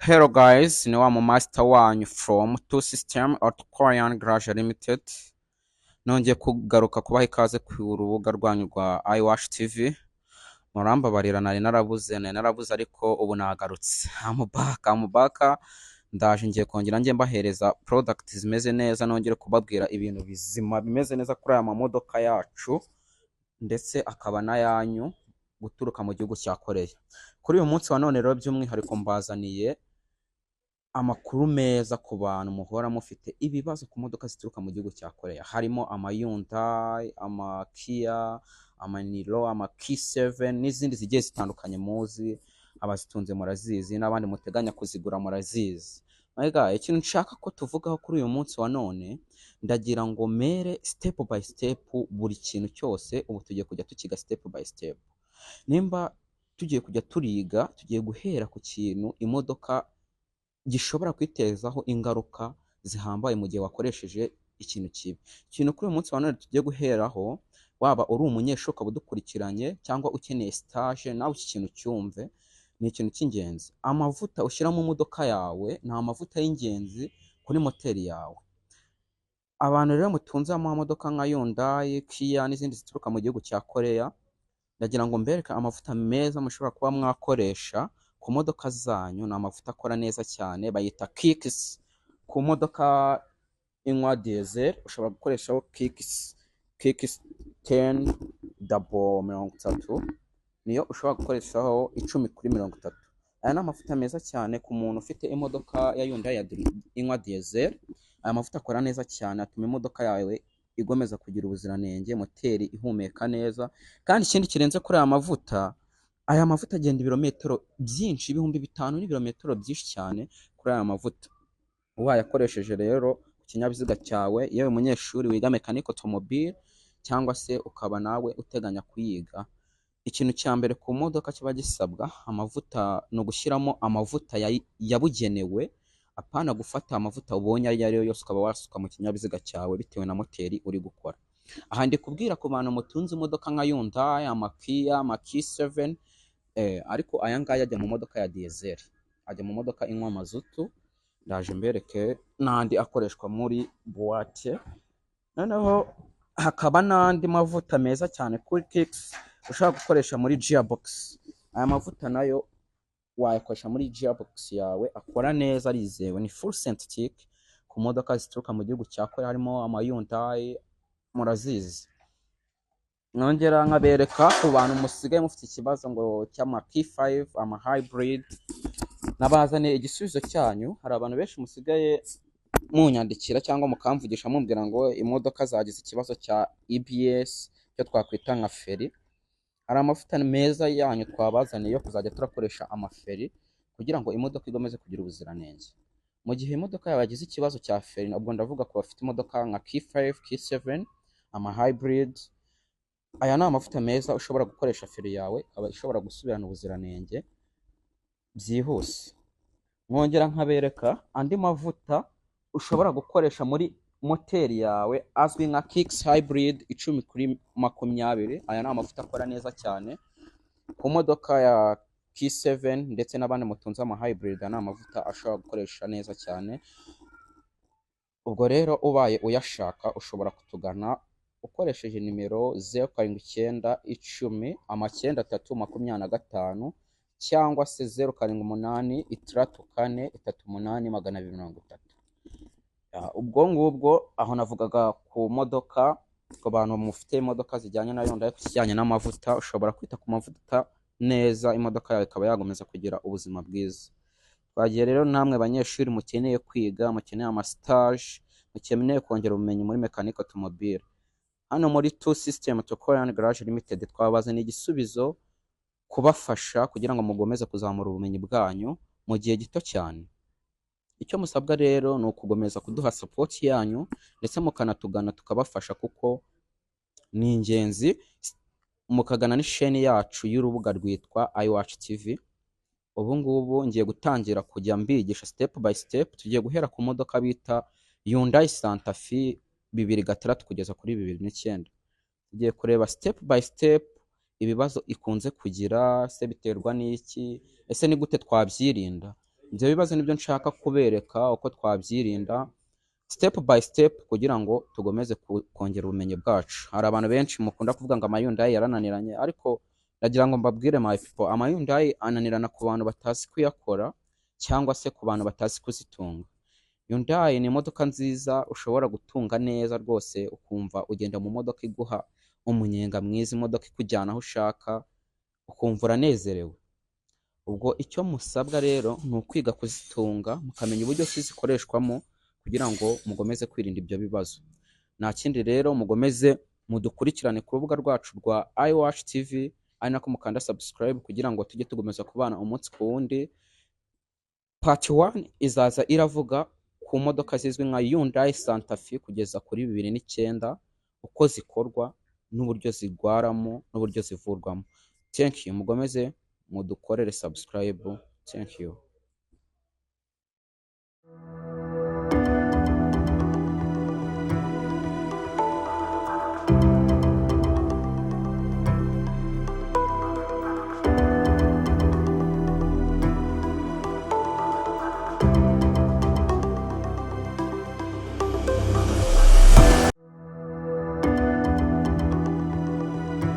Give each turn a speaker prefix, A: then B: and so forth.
A: Hello guys, ni wa mu master wanyu from Two System Auto Korean Garage Limited. Nongeye kugaruka kubaha ikaze ku rubuga rwanyu rwa iWatch TV. Murambabarira, nari narabuze, ariko ubu nagarutse. I'm back, I'm back. Ndaje, ngiye kongera njye mbahereza product zimeze neza, nongere kubabwira ibintu bizima bimeze neza kuri aya mamodoka yacu ndetse akaba n'ayanyu guturuka mu gihugu cya Korea. Kuri uyu munsi wa none rero, by'umwihariko mbazaniye amakuru meza ku bantu muhora mufite ibibazo ku modoka zituruka mu gihugu cya Korea, harimo ama Hyundai, ama Kia, ama Niro, ama K7 n'izindi zigiye zitandukanye muzi. Abazitunze murazizi, n'abandi muteganya kuzigura murazizi. My guy, ikintu nshaka ko tuvugaho kuri uyu munsi wa none, ndagira ngo mere step by step buri kintu cyose. Ubu tugiye kujya tukiga step by step. Nimba tugiye kujya turiga, tugiye guhera ku kintu imodoka gishobora kwitezaho ingaruka zihambaye mu gihe wakoresheje ikintu kibi. Ikintu kuri uyu munsi wa none tugiye guheraho, waba uri umunyeshuri ukaba udukurikiranye cyangwa ukeneye stage, nawe iki kintu cyumve, ni ikintu cy'ingenzi. Amavuta ushyira mu modoka yawe ni amavuta y'ingenzi kuri moteri yawe. Abantu rero mutunze amamodoka nka Hyundai, Kia n'izindi zituruka mu gihugu cya Korea, ndagira ngo mbereke amavuta meza mushobora kuba mwakoresha ku modoka zanyu. Ni amavuta akora neza cyane, bayita Kixx. Ku modoka inywa diesel ushobora gukoreshaho Kixx, Kixx 10 double 30, niyo ushobora gukoreshaho 10/30. Aya ni amavuta meza cyane ku muntu ufite imodoka ya Hyundai inywa diesel. Aya mavuta akora neza cyane, atuma imodoka yawe igomeza kugira ubuziranenge, moteri ihumeka neza. Kandi ikindi kirenze kuri aya mavuta, aya mavuta agenda ibirometero byinshi, 5000 n'ibirometero byinshi cyane kuri aya mavuta. Wayakoresheje rero ku kinyabiziga cyawe, yewe munyeshuri wiga mécanique automobile cyangwa se ukaba nawe uteganya kuyiga, ikintu cya mbere ku modoka kiba gisabwa amavuta ni ugushyiramo amavuta yabugenewe, apana gufata amavuta ubonye ayo ari yo yose ukaba wasuka mu kinyabiziga cyawe bitewe na moteri uri gukora. Aha ndi kubwira ku bantu mutunze imodoka nka Hyundai, ama Kia, ama K7, ariko aya ngaya ajya mu modoka ya diesel, ajya mu modoka inywa mazutu. Ndaje mbereke n'andi akoreshwa muri boîte. Noneho hakaba n'andi mavuta meza cyane kuri Kixx ushobora gukoresha muri gearbox. Aya mavuta nayo wayakoresha muri gearbox yawe, akora neza, arizewe, ni full synthetic ku modoka zituruka mu gihugu cya Korea, harimo ama Hyundai murazizi. Nongera nkabereka ku bantu musigaye mufite ikibazo ngo cy'ama K5, ama hybrid, nabazaniye igisubizo cyanyu. Hari abantu benshi musigaye munyandikira cyangwa mukamvugisha mumbwira ngo imodoka zagize ikibazo cya ABS, icyo twakwita nka feri. Hari amavuta meza yanyu twabazaniye yo kuzajya turakoresha amaferi kugira ngo imodoka ikomeze kugira ubuziranenge. Mu gihe imodoka yawe yagize ikibazo cya feri, ubwo ndavuga ku bafite imodoka nka K5, K7, ama hybrid, aya ni amavuta meza ushobora gukoresha feri yawe ikaba ishobora gusubirana ubuziranenge byihuse. Mwongera nkabereka andi mavuta ushobora gukoresha muri moteri yawe azwi nka Kixx Hybrid 10/20. Aya ni amavuta akora neza cyane ku modoka ya K7 ndetse n'abandi mutunze ama hybrid. Aya ni amavuta ashobora gukoresha neza cyane. Ubwo rero ubaye uyashaka ushobora kutugana ukoresheje nimero 079 10 9 9 3 25 cyangwa se 078 64 38 230. Ubwo ngubwo aho navugaga ku modoka, ku bantu mufite imodoka zijyanye na Hyundai, ku kijyanye n'amavuta, ushobora kwita ku mavuta neza, imodoka yawe ikaba yakomeza kugira ubuzima bwiza. Twagiye rero, namwe banyeshuri mukeneye kwiga, mukeneye ama stage, mukeneye kongera ubumenyi muri mécanique automobile, hano muri Two System to Korean Garage Limited twabazaniye igisubizo kubafasha kugira ngo mukomeze kuzamura ubumenyi bwanyu mu gihe gito cyane. Icyo musabwa rero ni ukukomeza kuduha support yanyu ndetse mukanatugana tukabafasha, kuko ni ingenzi, mukagana n'isheni yacu y'urubuga rwitwa iWatch TV. Ubu ngubu ngiye gutangira kujya mbigisha step by step. Tugiye guhera ku modoka bita Hyundai Santa Fe 2006 kugeza kuri 2009. Tugiye kureba step by step ibibazo ikunze kugira, se biterwa n'iki, ese ni gute twabyirinda. Ibyo bibazo nibyo nshaka kubereka uko twabyirinda step by step, kugira ngo tugomeze kongera ubumenyi bwacu. Hari abantu benshi mukunda kuvuga ngo amaHyundai yarananiranye, ariko ndagira ngo mbabwire, my people, amaHyundai ananirana ku bantu batazi kuyakora cyangwa se ku bantu batazi kuzitunga. Hyundai ni imodoka nziza ushobora gutunga neza rwose, ukumva ugenda mu modoka iguha umunyenga mwiza, imodoka ikujyana aho ushaka, ukumva uranezerewe. Ubwo icyo musabwa rero ni ukwiga kuzitunga, mukamenya uburyo ki zikoreshwamo kugira ngo mugomeze kwirinda ibyo bibazo. Nta kindi rero, mugomeze mudukurikirane ku rubuga rwacu rwa iWatch TV, ari nako mukanda subscribe kugira ngo tujye tugomeza kubana umunsi ku wundi. Part 1 izaza iravuga ku modoka zizwi nka Hyundai Santa Fe kugeza kuri 2009, uko zikorwa n'uburyo zirwaramo n'uburyo zivurwamo. Thank you, mugomeze mudukorere subscribe. Thank you.